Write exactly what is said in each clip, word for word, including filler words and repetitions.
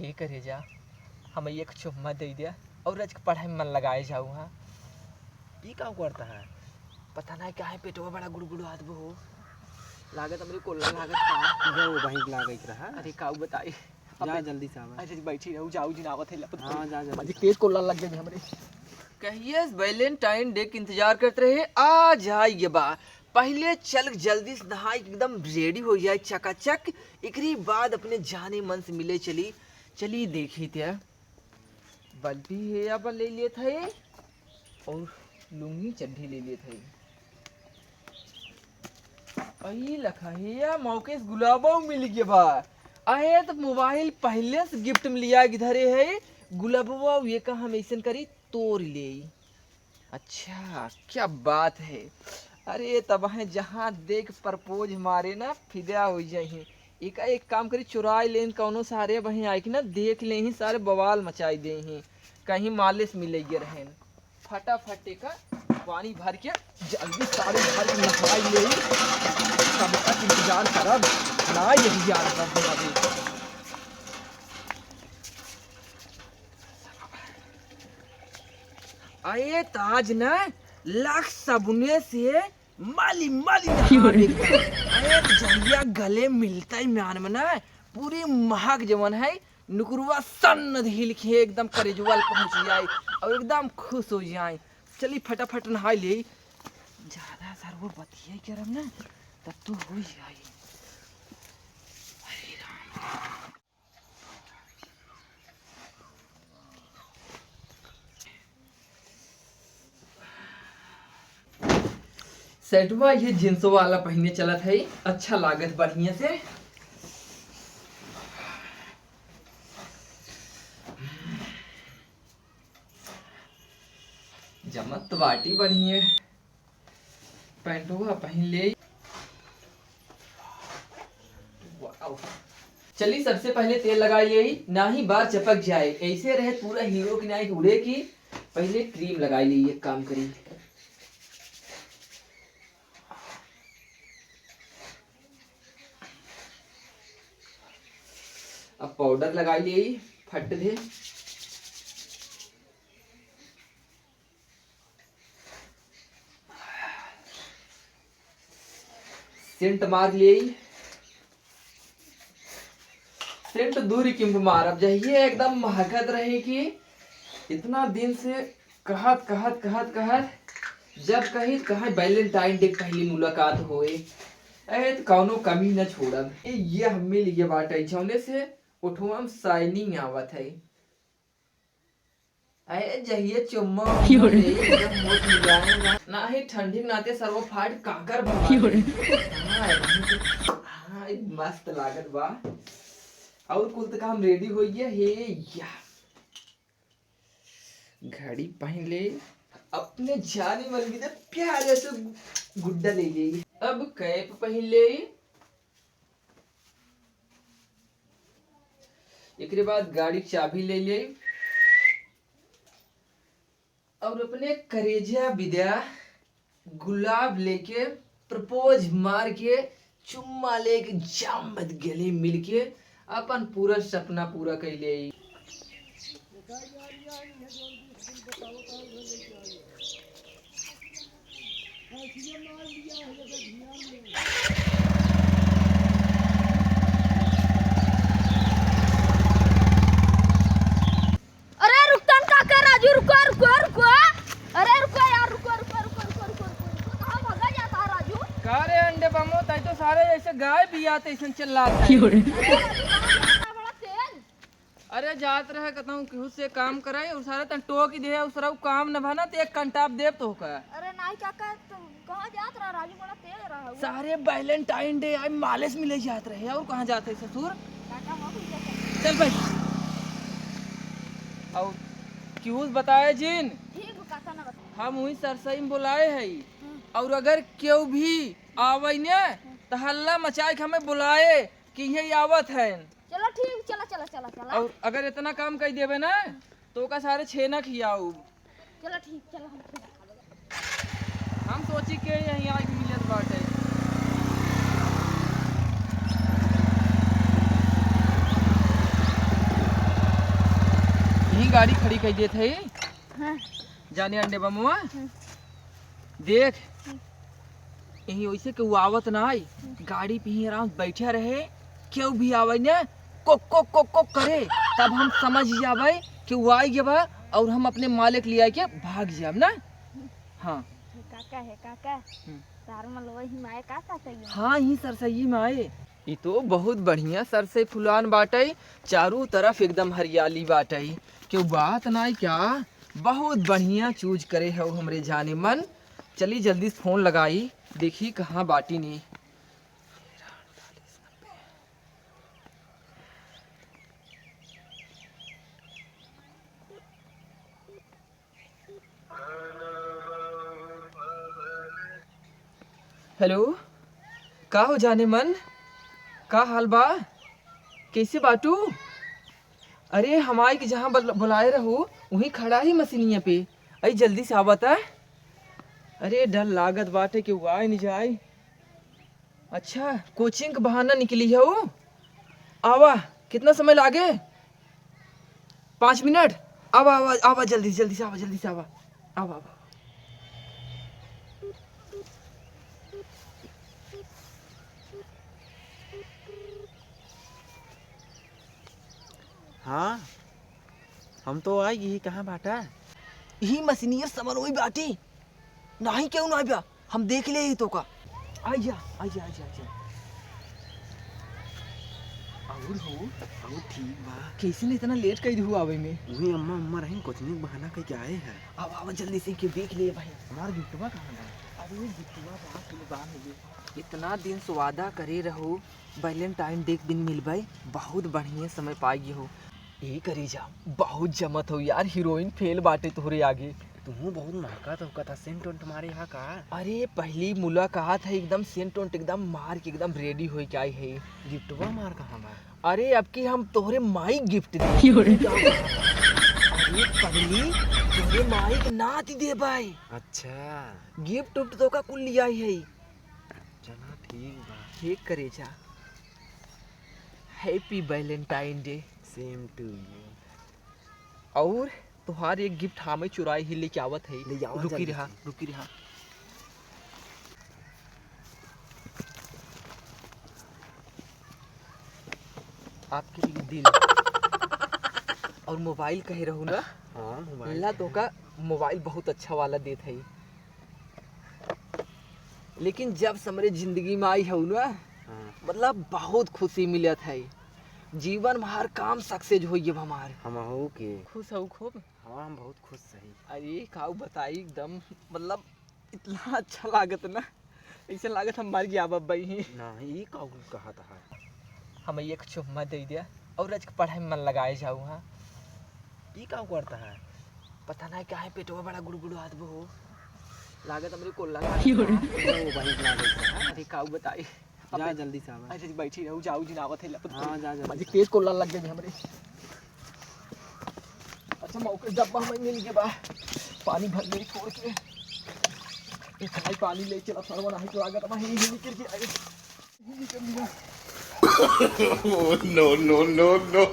हे करेजा, हम एक चुम्मा दे दिया और आज के पढ़ाई में मन लगाए जाऊ। हाँ, ई का करता है? पता नहीं काहे पेटवा बड़ा गुड़गुड़ात बा हो। लागत हमरे कोल्ला लागत का। इधर वो वहीं लागत रहा। अरे काऊ बताई। जा अबे जल्दी से आवा। अरे बैठी रहू, जाऊ जिन आवत है, लपट हाँ, करी। जा जल्दी। अरे तेज कोल्ला लग जाए हमरे। कहिए Valentine Day के इंतजार करत रहे, आ जाए ये बा। पहले चल जल्दी से नहाई, एकदम ready हो जाए चकाचक। एकरी बाद अपने जाने मन से मिले चली। चली देखी त्या। बल्टी है या बा ले लेत है और लुंगी चड्ढी ले लेत है। अई लखा है या मौके से गुलाबो मिल गया बा। अहे तो मोबाइल पहले से gift में लिया के धरे है। गुलाबवा ये का हम ऐसन करी तोड़ ले। अच्छा, क्या बात है। अरे, तब हैं जहाँ देख propose मारे ना, फिदा हो जाही। एका एक काम करी, चुराई लेन कौनो सारे बहिं आइके ना, देख लेही, सारे बवाल मचाई देही। कहीं मालिश मिले गे रहेन। फटाफट एका पानी भर के, जल्दी सारे भर के नहाई लेही। कब तक इंतजार करब? ना यही यार, बस बना दे। अरे ताज ना, लाख साबुने से माली माली नहा एकदम। अरे जहिया गले मिलता ही म्यान में ना, पूरी महक जवन है, नुकुरवा सन्न हिल के एकदम करेजवा पहुँच जाए और एकदम खुश हो जाए। चली फटाफट नहाई ले। ज्यादा सरवा बतिया करब ना, तब तो हो जाए। अरे राम। सेटवा ये जींस वाला पहिने चलत है, अच्छा लागत बढ़िया से। जमत तो बाटी बढ़िया। पैंटवा पहिन ले। वाओ। चली, सबसे पहले तेल लगाई ले, ना ही बार चपक जाए, ऐसे रहे पूरा हीरो की नाइट उड़े की। पहले क्रीम लगाई ले, एक काम करी, अब पाउडर लगाई ले, फट दे। सेंट मार ले, सेंट दूरी किंप मार। अब जहिए एकदम महकत रहे कि इतना दिन से कहत कहत कहत कहत, जब कही कहाँ Valentine Day के पहली मुलाकात होए। अरे तो कौनो कमी न छोड़ब। ये, ये हम मिल ये बाटे जौने से उठवा में shining आवत है। अरे जहिए चुम्मा उम्मा दे, एकदम मोट मिजाज ना। ना ही ठंडी के नाते सरवा फाट काकर भवा दे। हाँ, हाँ, मस्त लागत बा। और कुल तो काम ready हो गया हे या। घड़ी पहन ले, अपने जानी मन की तो प्यारे से गुड्डा ले ले। अब कैप पहन ले, एकरे बाद गाड़ी के चाबी ले ले और अपने करेजा बिद्या गुलाब लेके propose मार के चुम्मा लेके जाम बद गले मिल के अपन पूरा सपना पूरा कर ले। अरे रुक तन का कर राजू, रुको, रुको, रुको। अरे रुको यार, रुको, रुको, रुको। कहाँ भागा जाता है राजू? का रे अंडे बमो, तै तो सारे जैसे गाय बियात ऐसन चिल्लात है। अरे राजू, कहाँ जाता है बड़ा तेज? अरे जात रहे कहता हूँ केहू से काम कराई और सारे तन टोक ही दे और सारा काम न बना तो एक कंटाप देव तो का। अरे नाई काका, तुम कहाँ जात रहा राजू, बड़ा तेज रहा वो। सारे Valentine Day आए मालिश मिले जात रहे और कहाँ जात है ससुर? काका, हम भी जाते हैं। चल बैठ। और केहू से बताए जिन? ठीक बा, काका ना बता। हम वही सरसई में बुलाए है। हम्म। और अगर केहू भी आवे ने तो हल्ला मचाए के हमें बुलाए कि ये आवत है। चलो ठीक, चला, चला, चला, चला। और अगर इतना काम कर देवे ना, तो ओका सारे छेना खियाऊ। चलो ठीक, चलो हम खिया। हम सोची के यहीं आके मिलत बाटे। गाड़ी खड़ी कर देत है। हाँ। जाने अंडे बमुआ, हम्म। देख, हम्म। यहीं वैसे केहू आवत ना आई, हम्म। गाड़ी पे ही आराम से बैठा रहे, केहू भी आवे ना, को, को, को, को करे, तब हम समझ जावे कि वो आई गया बा और हम अपने मालिक ले आके भाग जाब ना। हाँ। हे काका, हे काका, हम्म। तार मलवा ही माए का काका ये? हाँ, ही सरसई माए। ई तो बहुत बढ़िया सरसई फुलान बाटई, चारू तरफ एकदम हरियाली बाटई। केहू बात नाई क्या? बहुत बढ़िया चूज करे हउ हमरे जाने मन। चली जल्दी से फोन लगाई, देखी कहाँ बाटी नी। हेलो, का हो जाने मन, का हाल बा, कैसे बाटू? अरे, हम आई के जहाँ बल-, बुलाए रहू, वहीं खड़ा ही मशीनिया पे। आई, जल्दी से आवत है। अरे, डर लागत बाटे कि वो आए नहीं जाए। अच्छा, कोचिंग के बहाना निकली है वो। आवा, कितना समय लागे? पाँच मिनट। आवा, आवा, आवा, जल्दी, जल्दी से आवा, जल्दी से आवा। आवा, आवा। हाँ, हम तो आई गई, कहाँ बाटा? यही मशीनियर समन वही बाटी। नाही केहू नाही बा, हम देख ले ही तो का। आइया, आइया, आइया, आइया। और हो, और ठीक बा। कैसे ने इतना लेट कर दिहु आवे में? वही अम्मा, अम्मा रही, कुछ नहीं बहाना करके आए हैं। अब आवा जल्दी से के देख ले भाई। हमार गिफ्टवा कहाँ बा? अरे गिफ्टवा बा, कुल बा मिले। इतना दिन से वादा करे रहो, वैलेंटाइन डे के दिन मिलबै, बहुत बढ़िया समय पाई हो। ए करेजा, बहुत जमत हो यार, हीरोइन फेल बाटे तोहरे आगे। तुहू बहुत महकत हो, कथा सेंट वेंट मारे हा का? अरे पहली मुलाकात है, एकदम सेंट वेंट एकदम मार के एकदम रेडी होई के आई है। गिफ्टवा मार कहाँ बा? अरे अब की हम तोहरे माई गिफ्ट दे। अरे पगली, तोहरे माई के नाती दे भाई। अच्छा। गिफ्ट उफ्ट तो का कुल लिया ही है। चला ठीक बा। हे करेजा, Happy Valentine Day। Same to you। और तोहार एक गिफ्ट हमें चुराई ही लेके आवत है। ले आवा रुकी जल्दी रहा, से। रुकी रहा। आपके लिए दिल। और मोबाइल कहे रहू ना? हाँ, मोबाइल ला तो का मोबाइल बहुत अच्छा वाला देत है। लेकिन जब से हमरे जिंदगी में आई हऊ ना, हाँ। मतलब बहुत खुशी मिलत है। जीवन में हर काम सक्सेस होई अब हमार। हमहू के। खुश हऊ खूब? हाँ, हम बहुत खुश हई। अरे काऊ बताई एकदम, मतलब इतना अच्छा लागत ना, ऐसे लागत हम मर गया अब भाई ही। ना, ई काऊ कहत है? हम एक चुम्मा दे दिया और आज के पढ़ाई में मन लगाए जाऊ। हाँ। ई का करता है? पता नहीं क्या है, पेटवा बड़ा गुड़गुड़ात बा हो। लागत हमरे कोल्ला लागत बा। ओ भाई, लागत बा। अरे, काऊ बताई? जा, अबे, जल्दी से आवा। अरे, बैठी रहू, जाऊ जिन आवत है, लपट हाँ, पड़ी। जा, जल्दी। अरे, तेज कोल्ला लग गई हमरे। अच्छा, मौके डब्बा हमें मिल गया बा। पानी भर गई फोड़ के। एक भाई पानी ले चला, सरवा नहीं तो लागत बा, ही, ही निकल के आए। No, no, no, no।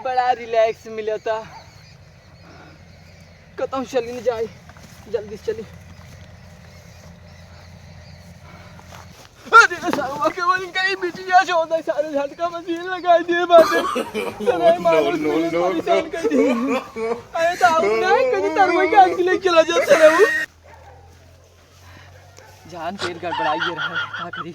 बड़ा रिलैक्स मिलता। कतहूँ चली न जाए, जल्दी से चली। अरे साला, के बोल कहीं बिटिया छोड़ दे, सारे झटका मशीन लगा दिए बाटे। सारे मानुस मिले परेशान कर दिए। अरे तो आप ना कहीं तरवई काट के लेके चला जाता है वो। जान पेट गड़बड़ाई ये रहा है, का करी?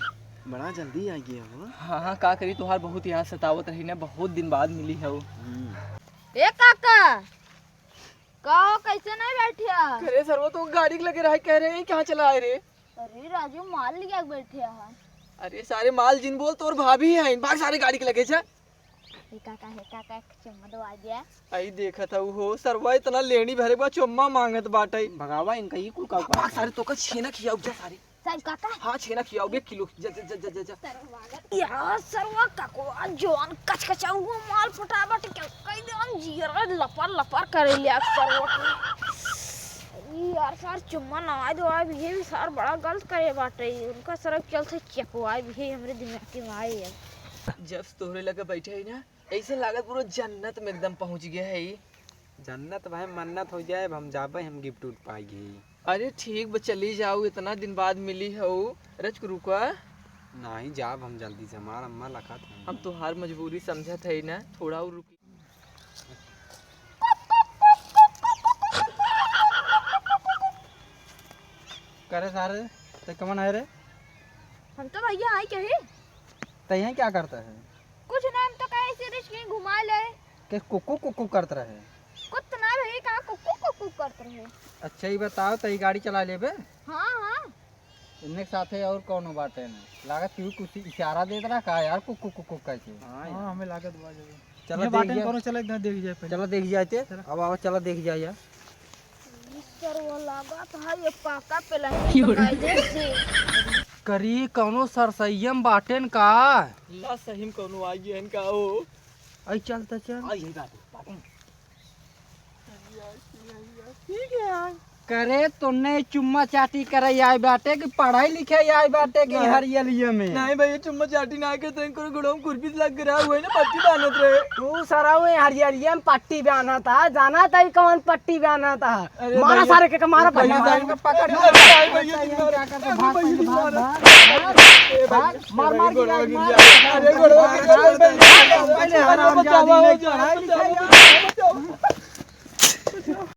बड़ा जल्दी आ गया हो। हाँ, हाँ, का करी, तोहार बहुत याद सतावत रही ना, बहुत दिन बाद मिली है वो। हम्म। ए काका, का हो, कैसे नहीं बैठे हैं? अरे सरवा, तो गाड़ी के लगे रहे, कह रहे हैं, कहाँ चला आए रे? अरे राजू, माल लिया के बैठे हैं। अरे सारे माल जिन बोल, तोर भाभी है, भाग सारे गाड़ी के लगे जा। हे काका, हे काका, एक चुम्मा दो आ गया। आई देखत हऊ हो, सरवा इतना लेनी भरे बा, चुम्मा मांगत बाटे। भगावा इनका, ई कुल का अब भाग सारे, तोका छेना खियाऊ जा सारे। सारे काका। हाँ, छेना खियाऊ, एक किलो। जा, जा, जा, जा, जा, जा। सरवा। यार, सरवा ककवा जौन कचकचाऊ माल पटा बाटे, क्या कह दे हम जियर लपर लपर करे लिया सरवा। अरे यार, सार चुम्मा ना आए दो, आए भी, ये भी सार बड़ा गलत करे बाटे। उनका सरक चलते चकवाए भी, हमरे दिमाग के में आए अब। जब से तोहरे लगे बैठे ही ना, ऐसे लागत पूरा जन्नत में एकदम पहुँच गया है ई। जन्नत भाई मन्नत हो जाए, अब हम जाबे, हम गिफ्ट उफ्ट पाएगी। अरे ठीक बा, चली जाओ, इतना दिन बाद मिली हो। रच रुका। नहीं जाब हम जल्दी से, हमार अम्मा लखत है। हम तोहार मजबूरी समझत है ना, थोड़ा और रुकी। करे सारे, ते कमन है रे? हम तो भैया आई कहे। ते यहाँ क्या करता है? कुछ ना, हम तो कहे ऐसे रिश्क कहीं घुमा ले। के कुकु कुकु करत रहे? कुछ ना भैया, कहाँ कुकु कुकु करत रहे? अच्छा, ये बताओ, ते गाड़ी चला लेबे? हाँ, हाँ। इनके साथे और कौनो बाटे ना? लागत कि कुछ इशारा देत रहा का यार, कुकु कुकु करके। हाँ यार। हाँ, हमें लागत बा जरूर। चलो ये देख बाटे जाए। कौनो, चलो एक दाँव देख जाए पहले। चलो देख जाए ते। चलो। अब आओ, चलो देख जाए यार। ई सरवा लागत है ये पाका पे लाइन पकाई दे से। करी कौनो सरसैयम बाटेन का? ला सही में कौनो आ गया इनका हो। आई चल त चल। आ यही बात है, बात है। ठीक है यार। करे तोने चुम्मा चाटी करे आए बाटे कि पढ़ाई लिखे आए बाटे कि नहीं। हरियलिया में? नहीं भैया, चुम्मा चाटी ना के तो इनको गोड़ों में कुर्पी लग रहा हुआ है ना, पट्टी बांधत रहे। तू सराऊ हरियलिया में पट्टी बांधा था, जाना था कि कौन पट्टी बांधा था। अरे मारा भैया। सारे के, मारा पहले, भैया, मारा। भैया, पकड़, अरे भैया, भैया, क्या करते? अरे भाग, भैया, भाग, मारा। भाग, भाग, ए भाई, मार, मार, ए भाई, गिरा, गोड़वा गिरा। गिरा। अरे गोड़वा गिरा। पहले हरामजादी ने पढ़ाई लिखाई